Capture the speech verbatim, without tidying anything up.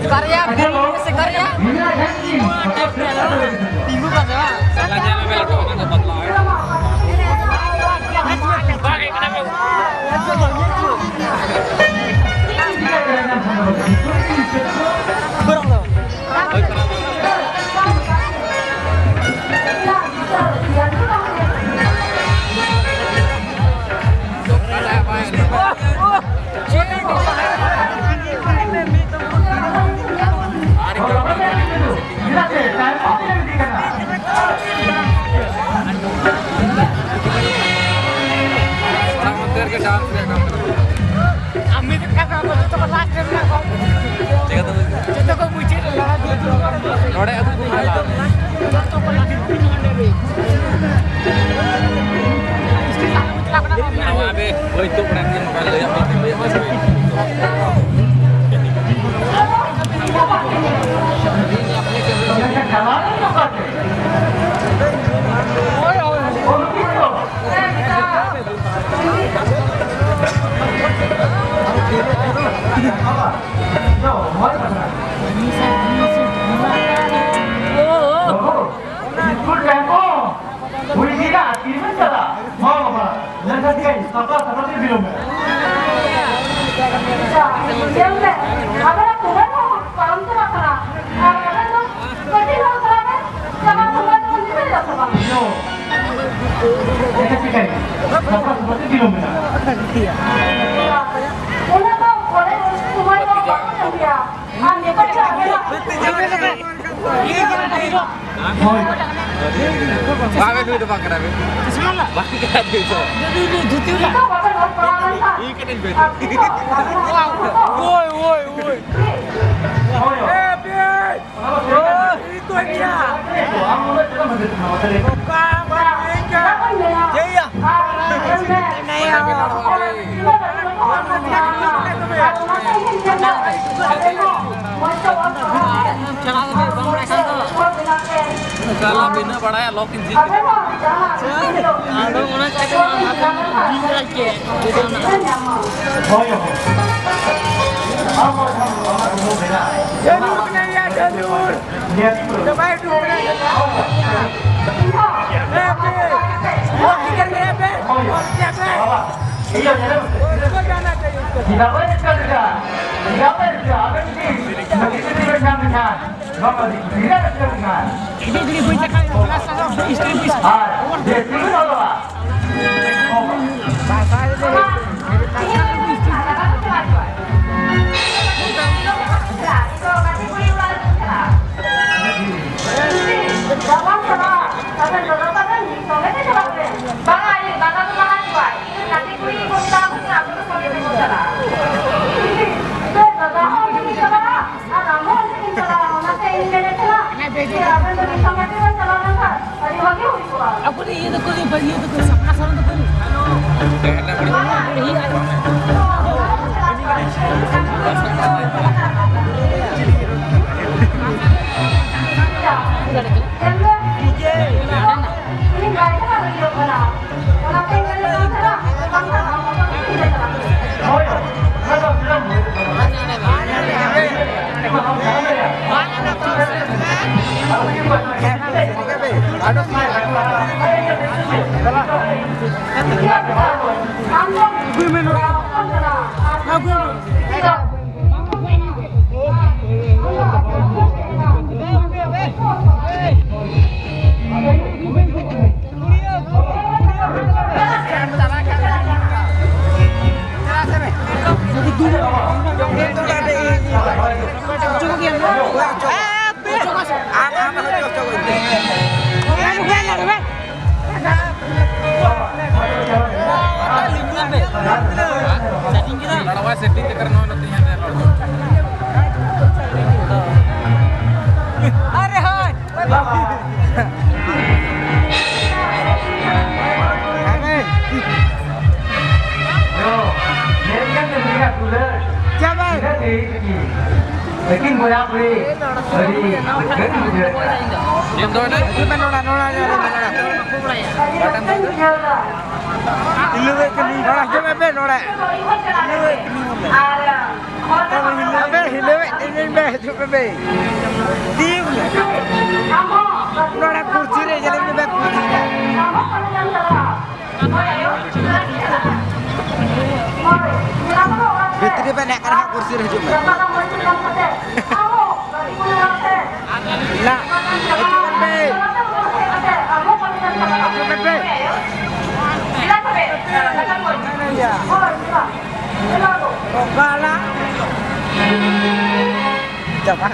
ᱠᱟᱨᱭᱟ, ᱥᱮ ᱠᱟᱨᱭᱟ? ᱛᱤᱸᱜᱩ ᱠᱟᱛᱮ ᱵᱟᱝ? ᱚᱱᱟ ᱢᱚᱫᱽᱫᱷᱮ ᱨᱮᱜᱮ ᱰᱟᱱᱥ ᱨᱮᱭᱟᱜ ᱠᱟᱱ ᱛᱟᱵᱚᱱᱟ᱾ ᱟᱢ ᱢᱤᱫ ᱠᱟᱛᱷᱟ ᱫᱚ ᱡᱚᱛᱚ ᱠᱚ ᱞᱟᱥᱴ ᱨᱮ ᱢᱮᱱᱟᱜ ᱠᱚᱣᱟ᱾ ᱪᱮᱠᱟ ᱛᱮ ᱵᱩᱡᱷᱟᱹᱣ? ᱡᱚᱛᱚ ᱠᱚ ᱢᱩᱪᱟᱹᱫ ᱨᱮ ᱞᱟᱦᱟ ᱫᱩᱲᱩᱵ ᱫᱩᱲᱩᱵ ᱠᱟᱛᱮ ᱱᱚᱰᱮ ᱟᱹᱜᱩ ᱠᱚ ᱪᱟᱞᱟᱣ ᱮᱱᱟ᱾ ᱡᱚᱛᱚ ᱠᱚ ᱞᱟᱥᱴ ᱨᱮ ᱱᱚᱰᱮ ᱨᱮ᱾ ᱥᱴᱮᱡ ᱞᱟᱦᱟ ᱠᱚ ᱪᱟᱞᱟᱣ ᱠᱟᱱᱟ ᱠᱚ᱾ ᱟᱵᱚ ᱟᱵᱮ ᱦᱚᱭᱛᱳ ᱚᱲᱟᱜ ᱨᱮ ᱱᱚᱝᱠᱟ ᱞᱟᱹᱭ ᱟᱯᱮ ᱞᱟᱹᱭ ᱟᱯᱮ᱾ ᱵᱤᱥᱠᱩᱴ ᱴᱮᱢᱯᱳ ᱦᱩᱭ ᱠᱮᱫᱟ, ᱛᱤᱨᱮᱵᱮᱱ ᱪᱟᱞᱟᱜ? ᱦᱚᱸ ᱵᱟᱵᱟ, ᱢᱮᱱᱠᱷᱟᱱ ᱠᱟᱹᱡ ᱥᱟᱯᱲᱟᱣ ᱥᱟᱯᱲᱟᱣ ᱛᱮ ᱵᱤᱞᱚᱢ ᱢᱮ᱾ ᱟᱪᱪᱷᱟ, ᱧᱮᱞ ᱢᱮ, ᱟᱵᱮᱱᱟᱜ ᱥᱚᱢᱚᱭ ᱦᱚᱸ ᱯᱟᱨᱚᱢ ᱪᱟᱞᱟᱜ ᱠᱟᱱᱟ, ᱟᱨ ᱟᱵᱮᱱ ᱫᱚ ᱠᱟᱹᱴᱤᱡ ᱦᱚᱸ ᱛᱷᱚᱲᱟ ᱵᱮᱱ ᱪᱟᱞᱟᱜ ᱥᱚᱢᱚᱭ ᱫᱚ ᱵᱮᱱ ᱫᱤᱥᱟᱹᱭᱮᱫᱟ ᱥᱮ ᱵᱟᱝ? ᱟᱪᱪᱷᱟ, ᱴᱷᱤᱠ ᱟᱪᱷᱮ, ᱥᱟᱯᱲᱟᱣ ᱥᱟᱯᱲᱟᱣ ᱛᱮ ᱵᱤᱞᱚᱢ ᱢᱮᱱᱟᱜᱼᱟ᱾ ᱚᱱᱟ ᱫᱚ ᱠᱚᱞᱮᱡᱽ ᱥᱚᱢᱚᱭ ᱫᱚ ᱵᱟᱠᱚ ᱧᱟᱢ ᱜᱮᱭᱟ᱾ ᱟᱨ ᱱᱤᱛᱚᱜ ᱫᱚ ᱟᱵᱮᱱᱟᱜ ᱦᱳᱭ᱾ ᱵᱟᱝ, ᱱᱩᱭ ᱫᱚ ᱵᱟᱝ ᱠᱟᱱᱟ ᱵᱮ᱾ ᱵᱟᱝ ᱠᱟᱱᱟ ᱱᱩᱭ ᱫᱚ᱾ ᱤᱧ ᱠᱟᱹᱴᱤᱡ ᱵᱮ᱾ ᱳᱭ, ᱳᱭ, ᱳᱭ᱾ ᱦᱳᱭ᱾ ᱮ, ᱵᱮ᱾ ᱳᱭ᱾ ᱤᱧ ᱫᱚ ᱤᱧ ᱜᱮᱭᱟ᱾ ᱚᱠᱟ ᱵᱟᱝ ᱤᱧ ᱜᱮᱭᱟ᱾ ᱪᱮᱫ ᱭᱟ? ᱪᱟᱞᱟᱣ ᱞᱮᱱᱠᱷᱟᱱ ᱫᱚ᱾ ᱠᱟᱞᱟ ᱵᱤᱱᱟᱹ ᱵᱟᱲᱟᱭᱟ, ᱞᱚᱠ ᱤᱧ ᱡᱷᱤᱡ ᱠᱮᱫᱟ᱾ ᱟᱫᱚ ᱚᱱᱟ ᱪᱟᱠᱟ ᱢᱟ ᱵᱟᱠᱷᱟᱱ ᱡᱤᱞ ᱨᱟᱡᱽ ᱜᱮ ᱵᱤᱰᱟᱹᱣ ᱱᱟ᱾ ᱡᱟᱹᱨᱩᱲ ᱢᱮᱱᱟᱭᱟ, ᱡᱟᱹᱨᱩᱲ᱾ ᱫᱚ ᱵᱟᱭ ᱩᱰᱩᱠ ᱠᱟᱱᱟ᱾ ᱦᱮᱸ, ᱯᱮ᱾ ᱚᱞ ᱴᱷᱤᱠᱟᱹᱱ ᱜᱮᱭᱟ ᱯᱮ? ᱚᱞ ᱴᱷᱤᱠᱟᱹᱱ ᱜᱮᱭᱟ ᱯᱮ? ᱩᱥᱠᱳ ᱡᱟᱱᱟ ᱪᱟᱦᱤᱭᱮ, ᱩᱥᱠᱳ᱾ ᱪᱮᱫᱟᱜ ᱵᱟᱭ ᱨᱟᱹᱥᱠᱟᱹ ᱞᱮᱠᱟ? ᱪᱮᱫᱟᱜ ᱵᱟᱭ ᱨᱟᱹᱥᱠᱟᱹ? ᱟᱵᱮᱱ ᱡᱩᱫᱤ ᱱᱚᱣᱟ ᱠᱤᱪᱷᱩ ᱫᱤᱱ ᱵᱮᱱ ᱧᱟᱢ ᱞᱮᱠᱷᱟᱱ, ᱱᱚᱣᱟ ᱫᱚ ᱛᱤᱱᱟᱹᱜ ᱨᱟᱹᱥᱠᱟᱹ ᱞᱮᱠᱟ? ᱟᱨ ᱡᱮ ᱛᱤᱱᱟᱹᱜ ᱚᱞᱚᱜᱼᱟ, ᱟᱵᱚ ᱫᱚ ᱤᱭᱟᱹ ᱫᱚᱠᱚ, ᱤᱭᱟᱹ ᱫᱚᱠᱚ, ᱥᱟᱯᱲᱟ ᱥᱟᱯᱲᱟ ᱫᱚᱠᱚ᱾ ᱞᱟᱲᱣᱟ ᱥᱮᱴᱤᱝ ᱪᱟᱠᱟᱨ ᱱᱚᱣᱟ ᱱᱚᱛᱮ ᱧᱮᱞ ᱨᱮ ᱨᱚᱲ᱾ ᱟᱨᱮ ᱦᱳᱭ᱾ ᱪᱟᱵᱟᱭ᱾ ᱞᱮᱠᱤᱱ ᱦᱤᱡᱩᱜ ᱯᱮ ᱱᱚᱰᱮ, ᱱᱚᱰᱮ, ᱱᱚᱰᱮ, ᱱᱚᱰᱮ᱾ ᱤᱞᱩ ᱨᱮ ᱠᱟᱹᱢᱤ᱾ ᱱᱚᱰᱮ ᱦᱤᱡᱩᱜ ᱢᱮ ᱯᱮ, ᱱᱚᱰᱮ᱾ ᱤᱞᱩ ᱨᱮ ᱠᱟᱹᱢᱤ ᱵᱚᱞᱮ᱾ ᱟᱯᱮ ᱦᱤᱞᱟᱹᱣᱮᱫ ᱛᱤᱧ ᱵᱮᱱ ᱵᱮ, ᱦᱤᱡᱩᱜ ᱯᱮ ᱵᱮ᱾ ᱫᱤᱭᱩ ᱵᱚᱞᱮ᱾ ᱱᱚᱰᱮ ᱠᱩᱨᱥᱤ ᱨᱮ ᱡᱟᱹᱞᱤᱧ ᱢᱮ, ᱠᱩᱨᱥᱤ ᱨᱮ᱾ ᱵᱷᱤᱛᱨᱤ ᱵᱮᱱ ᱦᱮᱡ ᱠᱟᱱᱟ ᱦᱟᱸᱜ, ᱠᱩᱨᱥᱤ ᱨᱮ ᱦᱤᱡᱩᱜ ᱢᱮ᱾ ᱱᱟ, ᱦᱤᱡᱩᱜ ᱵᱮᱱ ᱵᱮ᱾ ᱦᱤᱡᱩᱜ ᱵᱮᱱ ᱵᱮ᱾ ᱚᱠᱟᱞᱟ? ᱪᱟᱵᱟ᱾